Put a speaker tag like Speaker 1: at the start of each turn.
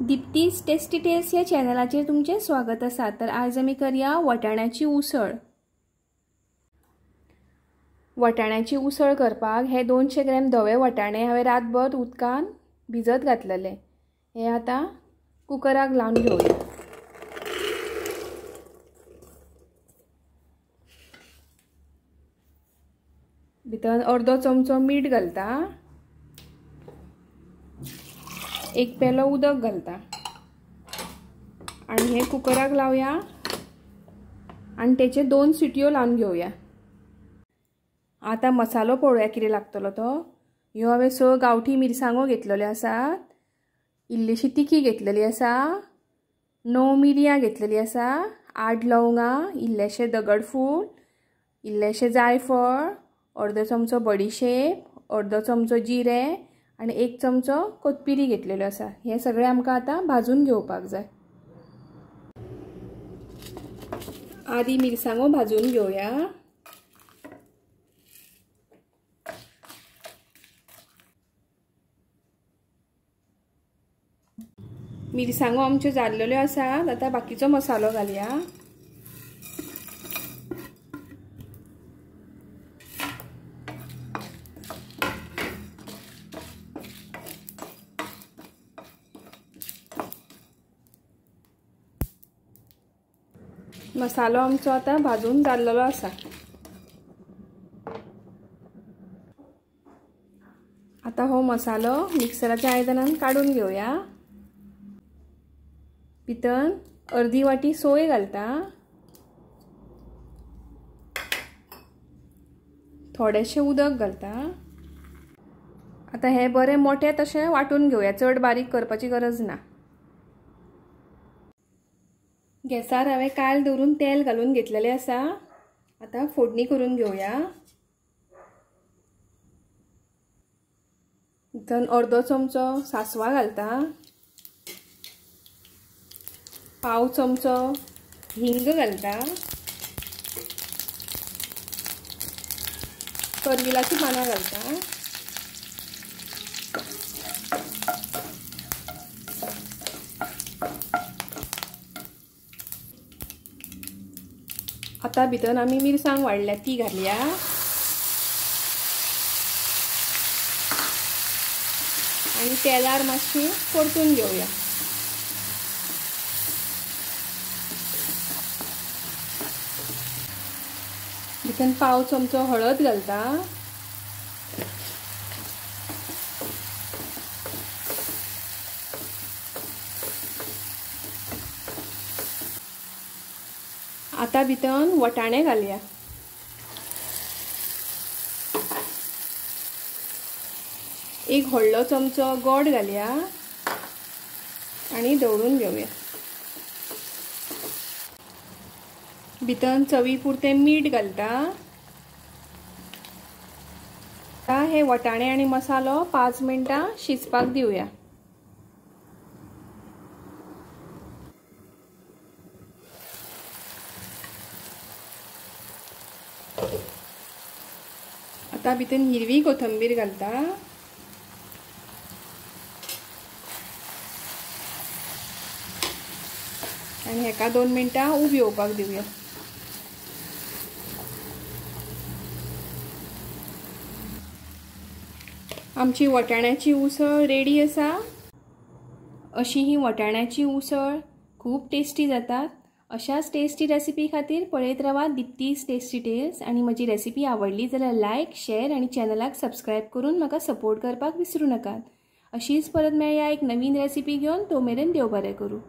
Speaker 1: दीप्तीस tasty tales या चॅनलाचेर तुमचें स्वागत आसा। तर आज आमी करया वटाण्याची उसळ। वटाण्याची उसळ करपाक हे 200 ग्रॅम धवे वटाणे हांवें रातभर उदकान भिजत घातलेले, हे आतां कुकराक लावन घेवया। भितर अर्दो चमचो मीठ घालता, एक पेलो उदक घालता आनी हे कुकराक लावया आनी तेचे 2 सिटयो लावन घेवया। आतां मसालो पळोवया कितें लागतलो तो। ह्यो हांवें 6 गांवठी मिरसांगो घेतलेल्यो आसात, इल्लीशी तिखी घेतलेली आसा, 9 मिरयां घेतलेली आसा, 8 लवंगां, इल्लेशें दगडफूल, इल्लेशें जायफळ, अर्दो चमचो बडीशेप, अर्दो चमचो जिरें आनी 1 चमचो कोथमिरी घेतलेलो आसा। हे सगळे आमकां आतां भाजून घेवपाक जाय। आदी मिरसांगो भाजून घेवया। मिरसांगो आमच्यो जाल्लेल्यो आसात, आतां बाकीचो मसालो घालया। मसालो आमचो आतां भाजून जाल्लेलो आसा। आतां हो मसालो मिक्सराच्या आयदनान काडून घेवया। भितर अर्दी वाटी सोय घालता, थोडेशें उदक घालता। आतां हे बरें मोठे तशें वांटून घेवया, चड बारीक करपाची गरज ना। गॅसार हांवें कायल दवरून तेल घालून घेतलेलें आसा। आतां फोडणी करून घेवया। भितर अर्दो चमचो सासवां घालता, पाव चमचो हिंग घालता, करविलाची पानां घालता, आतां भितर आमी मिरसांग वाडल्या ती घालया। आनी तेलार मातशी परतून घेवया। भितर पाव चमचो हळद घालता, आतां भितर वटाणे घालया। एक व्हडलो चमचो गोड घालया आनी दवरून घेवया। भितर चवी पुरतें मीठ घालता। आतां हे वटाणे आनी मसालो 5 मिनटां शिजपाक दिवया। आतां भितर हिरवी कोथंबीर घालता, आनी हेका 2 मिनटां उब येवपाक दिवया। आमची वटाण्याची उसळ रेडी आसा। अशी ही वटाण्याची उसळ खूब टेस्टी जातात। अशाच टेस्टी रेसिपी खातीर पळयत रावा दीप्तीस टेस्टी टेल्स। आनी म्हजी रेसिपी आवडली जाल्यार लायक, शेअर आनी चॅनलाक सबस्क्रायब करून म्हाका सपोर्ट करपाक विसरू नाकात। अशीच परत मेळया एक नवीन रेसिपी घेवन, तो मेरेन देव बरें करूं।